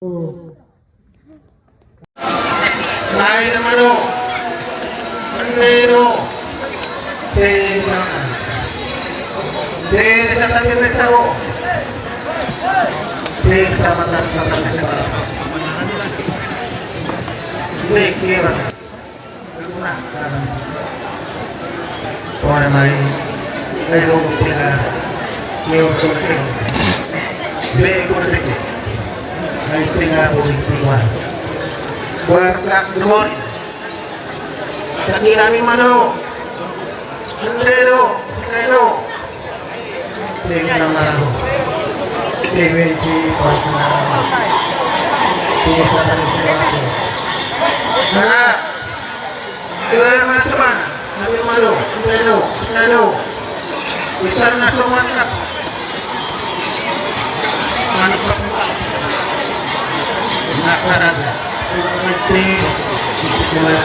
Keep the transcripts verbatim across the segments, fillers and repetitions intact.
Nai na mano. Nai no. Te sama. Te sama, te sama. Te sama, te sama, te sama. Te kira. Ora mai, ai lo pega, neo soseng, be kurteke, ai pega bodi pega. Buat tak demon, tak kira mi mano, lelo, lelo. Dewi Namaro. Dewi di Pasar. Di Pasar Singapura. Nah, dua macam mana? Nabi Malu, Lelo, Lelo. Besar nak mantap. Mantap. Nak ada. Mesti kita.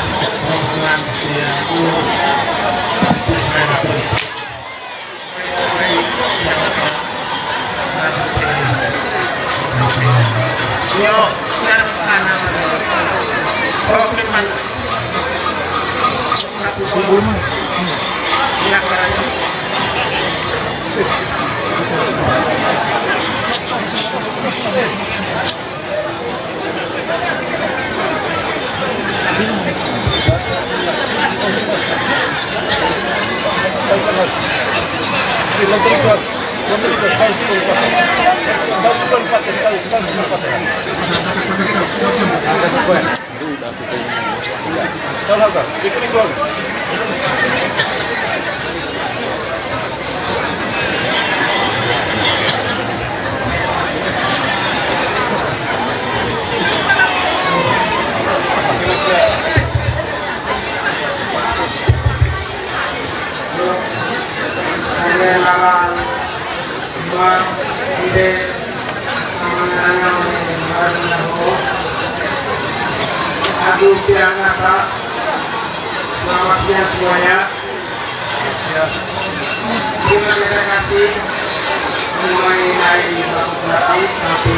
Aduh, pirang apa? Selamat siang semuanya. Terima kasih. Mulai dari Bapak Bupati, tapi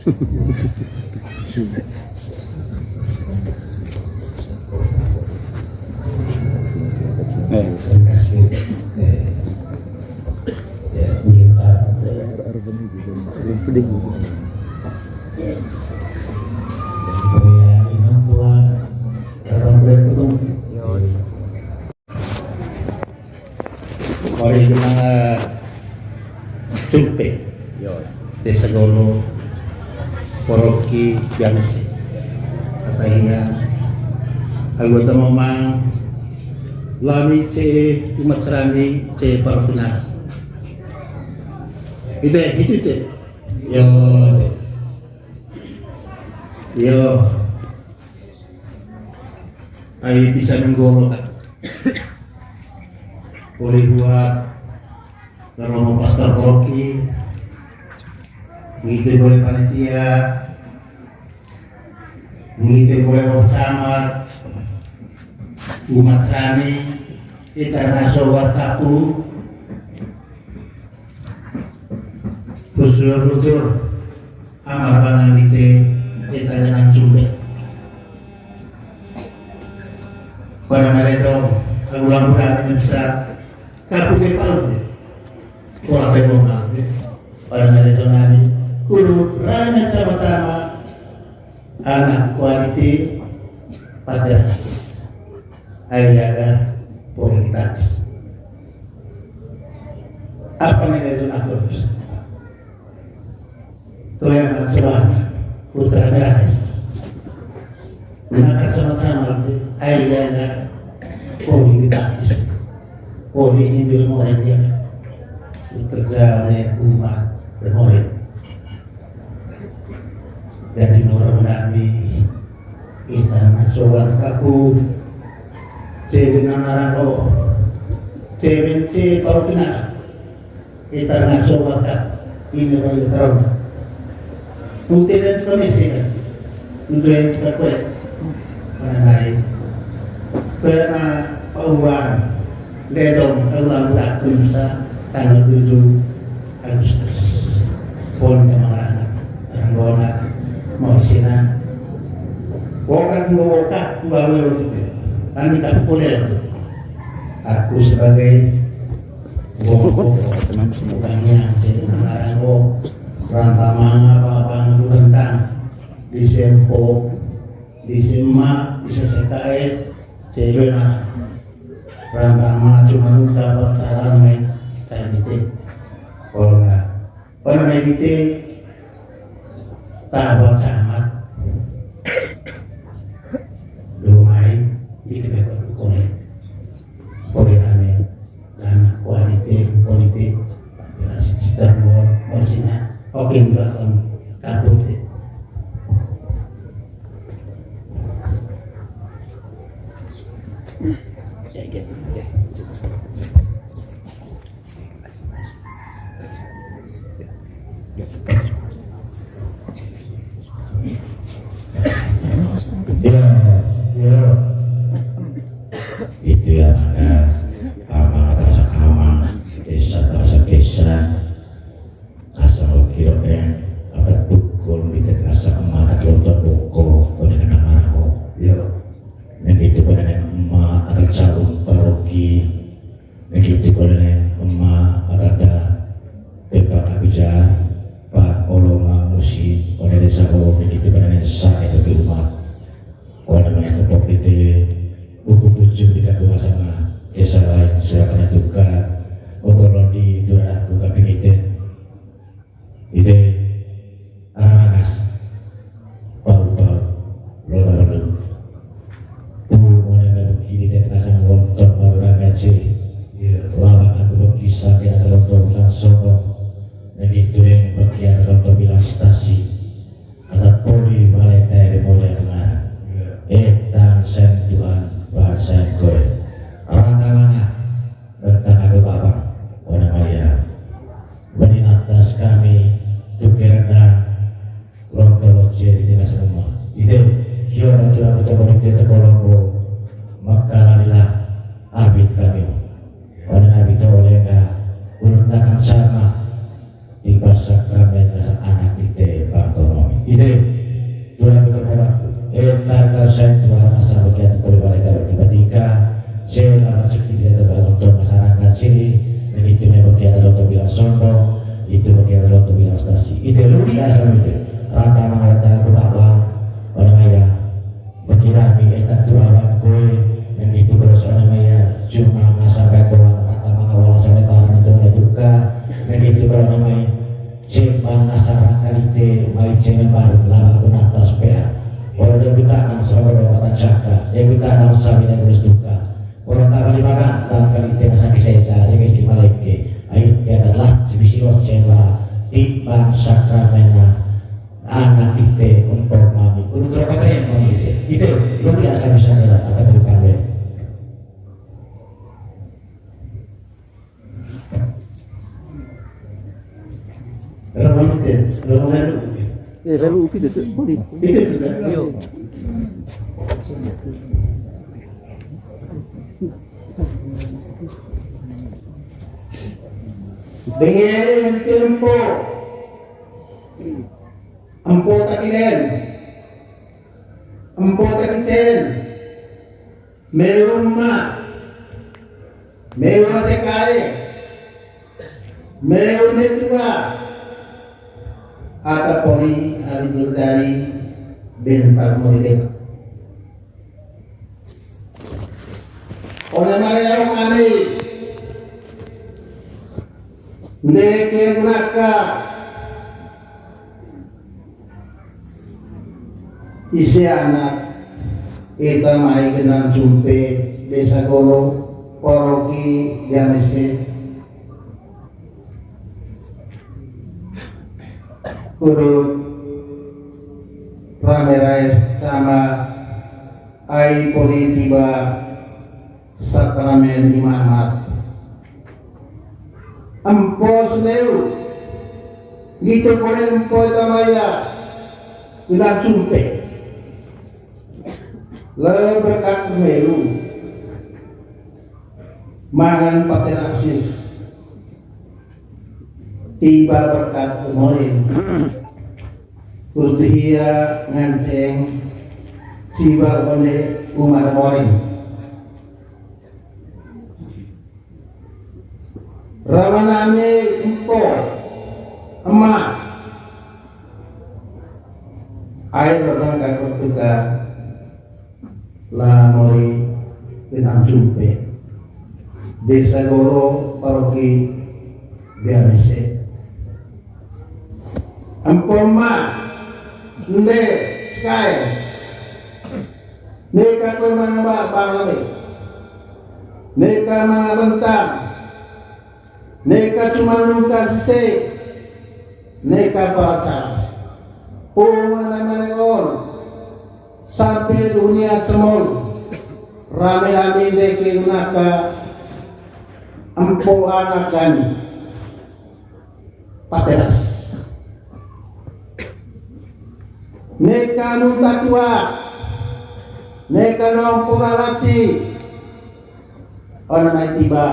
Mari kita cumpe. Yo. Desa Golo, Paroki Jamese. Kata iya, anggota mamang, lami ce, umat serani ce, paroki nara. Ite, itu ite. Yo. Yo. Ai bisa menggolo kan. Boleh buat Romo Pastor Paroki, gitu boleh panitia, gitu boleh Bapak Camat, umat serani, ita ngaso wartaku, Husnul hujur, ama bana dite, ita jangan cumbe. Pada meleto, ulang ulang bisa kapute palu de. Ora tengok nanti. Pada meleto nani, kulu rana sama-sama anak kualiti patriarki. Ayaga politik. Apa nih itu aku? Tuhan Tuhan putra merah. Maka sama-sama nanti ayaga politik. Politik ini orang dia kerja oleh umat bermorit. Jadi orang nabi Ita ngasoan kaku, cewek nanarang o, cewek ce pau kena. Ita ngasoan ka, ini bayi terang. Putih dan juga miskin, untuk yang kita kuat. Mana baik. Karena pauan, ledong, kaulang budak pun bisa, tanggal tujuh Agustus. Pon kemarana, Ranggona, Mausina. Wokat dua wokat, dua welo tiga. Kami tak boleh. Aku sebagai woko, bukannya jadi pengarang wo. Rantang mana apa-apa nunggu tentang di sempo, di semak, di sesekae, cewek mana. Rantang mana cuma nunggu dapat salam, eh, cai titik. Kalau nggak, Orang medite, tahu camat. Doa ai, gitu ya, Pak, kone. Kone ane, dan kualiti, kualiti, jelas, kita mau, mau sini, oke, enggak, kamu, kabut, ya. Ya, gitu, ya. Ya, ya. Itu ya, ada amanat atas nama desa, bahasa desa. Asa kira-kira ada pukul di asa mata kelompok boko, oleh kena marah. Ya. Begitu pada emak ada calon paroki. Begitu pada emak ada tempat aku jar, Pak Olo Mangusi, oleh desa Olo, begitu pada saya di rumah. Pada main tepok di te, buku tujuh di kaki sama, desa lain sudah pernah tukar, Olo di dua aku kaki kita. Ite, anak-anak, pau-pau, loba-loba. Pu, mana ada bukit di tengah sang lontong baru raga ce. Iya. Lawak aku berkisah di atas lontong bilang sokong. Lagi tueng bagi atas lontong bilang stasi. Atas poli balai teh di mulai tengah. Iya. Eh, tang sen Tuhan, bahasa koe. Rata mana? Tentang aku babang, Wana Maria. Beri atas kami, tukir dan lontong loci di tengah semua. Ide, kio dan tulang kita politik terkolombo. Maka larilah, abit kami. Wana Nabi Toleka, ulun takkan sama. Di pasar kami rasa anak ite bangko mami. Rata manga rata kutapa, ona maya. Bagi dami eta tu awan koe, nang itu beres ona maya, cuma ngasar kai koe, rata manga wala sameta, nang itu ona duka, nang itu beres ona maya. Cemban asar kalite, mai cemban baru, lama ku natas pea. Ora de buta nang sama ora mata caka, de buta nang sama ora terus duka. Ora tara lima gantang kalite masa kisah jari, guys, di Maleke. Ai, dia adalah sebisi lo cemba, timbang sakramena, anak ite, untuk mami. Kudu terus keren, mami ite. Ite, lu biasa bisa jalan, ada bukan, ya. Ramadan, Ramadan. Eh, lalu upi tu, tu, boleh. Itu juga. Yo. Dengan tempo. Empo takilen. Empo takicen. Meu ma, meu asekae, meu netua, ata poli ali gurgari ben palmolidet. Oleh maya kami, ndeke gunaka, ise anak, ita mai Genang Jumpe, Desa Golo, Paroki Diamese. Kudu rame rais sama ai poli tiba sakramen imamat. Empo sundeu, gitu poli empo ita maya, Genang Jumpe. Le berkat meu, mangan pate rasis. Tiba berkat umorin. Utuhia nganceng, siba one umar morin. Ramanami empo, ema. Air berangkat bertukar. La mori Genang Jumpe. Desa Golo, Paroki Diamese. Empo ma, nde, skai. Neka kue manga ba, ba, neka manga bentang. Neka cuma luka sise, neka pacaras. Pungan mamalengon, sampe dunia cemol, rame-rame ndeke naka empo anak gani. Pateras. Neka nunta tua, neka nong pora raci, ona mai tiba.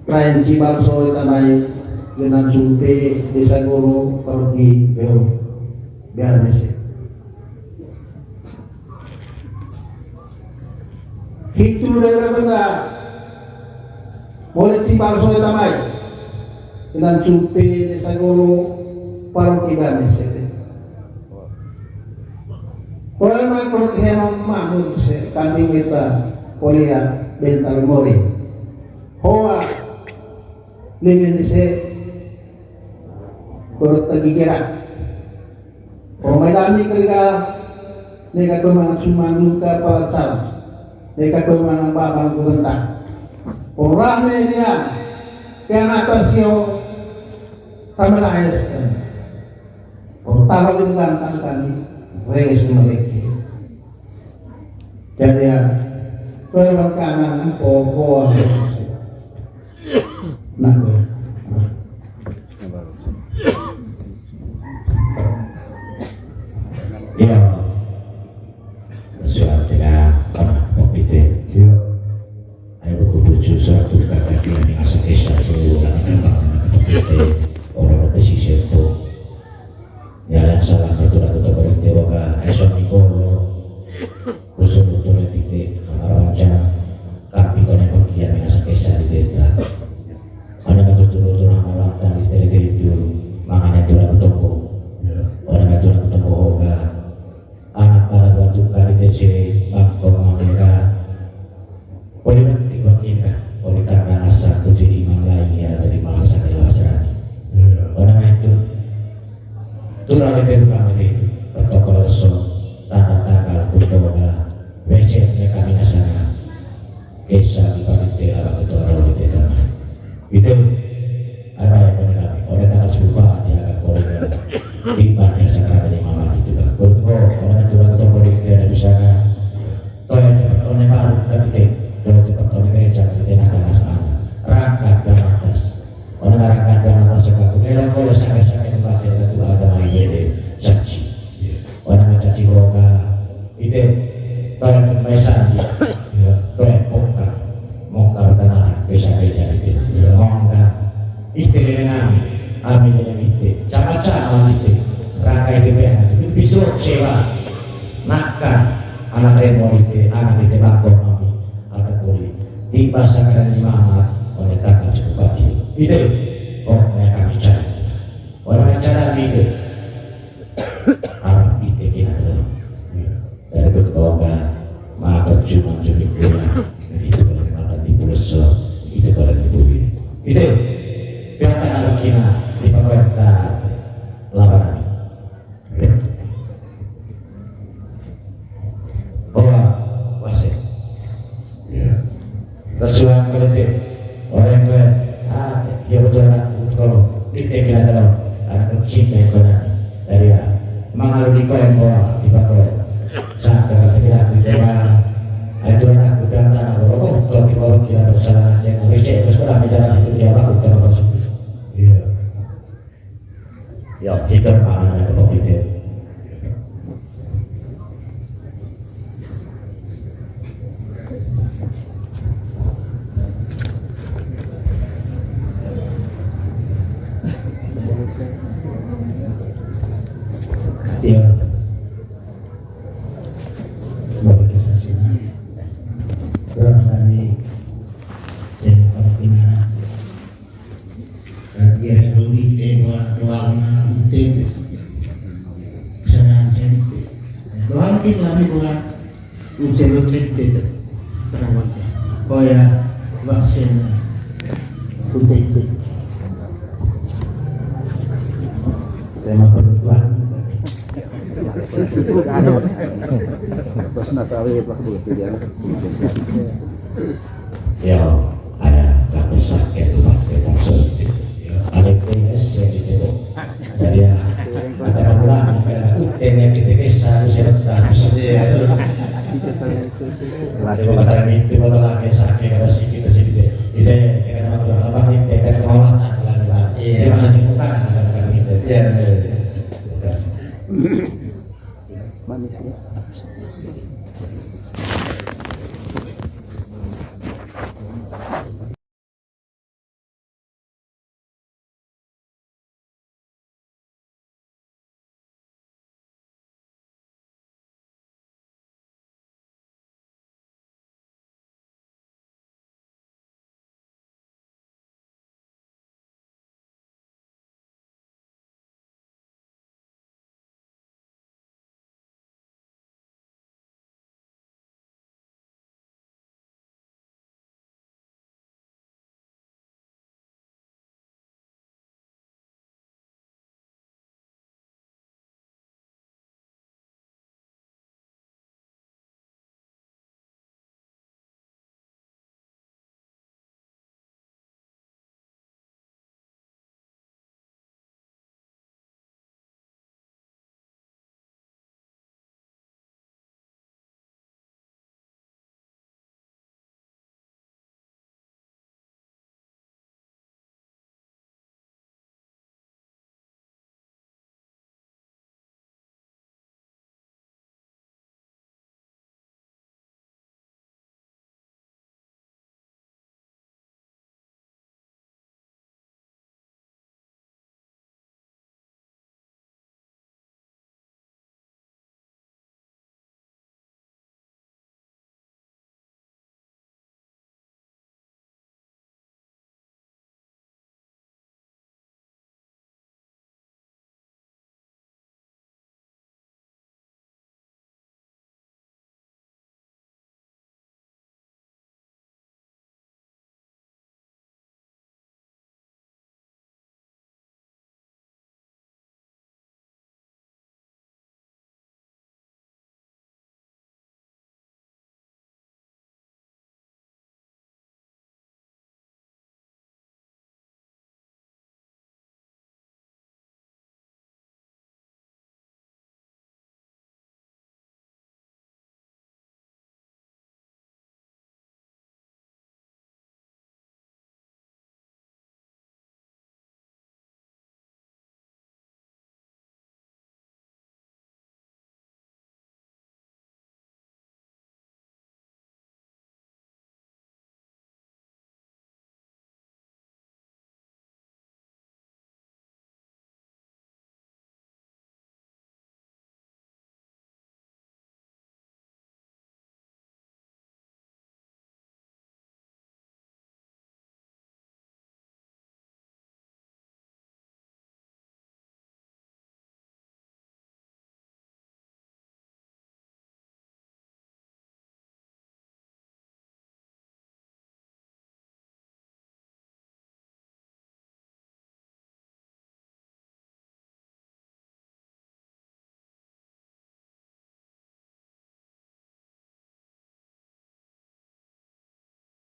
Lain si balso ita mai Genang Jumpe, Desa Golo, Paroki Beo, Beanese. Hitu daerah benda, mori si balso ita mai Genang Jumpe, Desa Golo, Paroki Beanese. Pola mai koro keheno mamun se kambing ita polia bental mori. Hoa limin se koro tagi gerak. Pomai dami keriga neka kemang cuma luka palat salah. Neka kemang babang kubentang. Orang media yang atas yo kamera ayas. Pertama di bulan kami, rege semua lagi. Jadi ya, pertama kanan, poho. Nah, ya. Suara tengah, apa, apa, gitu. Ya. Ai buku tujuh seratus kata kira ni asa kesa seluruh anak abang anak kecil orang pesisir tu. Jalan salam batu batu tak boleh tewaga ai suami kolo. Khusus untuk titik kamar raja. Tapi kau yang pergi yang asa kesa di desa. Mana batu turun turun malam tadi dari Ona coba kita politik ada bisa kan. Toh yang cepat, toh yang baru, tapi teh, toh yang cepat, toh yang kerja, kita nak ada masalah. Rangka dan atas. Ona rangka dan atas sebab aku kira boleh sangat-sangat membaca satu agama ini caci. Ona macaci boga, ite, toh yang mai sandi. Ya, toh yang bongkar. Mongkar tanah, bisa-bisa ite. Ya, mongkar. Ite dengan ami, ami dengan ite. Cama-cama ite. Rangka ite beha, ite bisa sewa. Naka, anak remo ite, anak ite bakong ami. Ata kuli. Tiba sakaran imamat, oleh kata cukup pagi. Ite, kok mereka bicara. Orang bicara ite. Arah ite kira-kira. Dari bertoga, maka cuma jadi guna. Jadi itu pada mata di pulau Selo, itu pada di bumi. Itu, biarkan anak kita di pemerintah lawan. Bawa, wase. Ya. Tersuang pada itu. Orang tua, ah, dia betul lah, kalau kita kira tahu, anak kecil yang kena dari ya, mengalu di koin bawa, di pakai. Saat kita tidak di depan, aja lah, kita tanah, kalau kau di bawah kita bersalah, saya nggak bisa, terus kalau bicara situ dia baku, kita masuk. Iya. Ya, kita mana ada kopi deh. Ya. Bapak Ibu, kurang tadi, saya kalau pindah. Lagi ada doi, eh, dua, dua, lima, ute, sanan, cempe. Dua, lima, dua, ute, ute, ute, ute. Terang, ute. Oh ya, vaksin. Ute, ute. Tema perut, Bang. Pas Natal ya, Pak, begitu ya. Yo, ada, tapi sakit tuh, Pak, kita sulit. Ada P S ya di Depok. Jadi ya, ada pulang, ada U T M ya di P P S, harus ya, harus. Iya. Ada kata itu, kata lagi, sakit, ada sedikit, sedikit. Jadi, kita mau berapa nih, kita sekolah, cakap lagi, Pak. Iya. Dia masih bukan, ada, ada, ada. Iya, iya, iya. Bukan. Manis ya.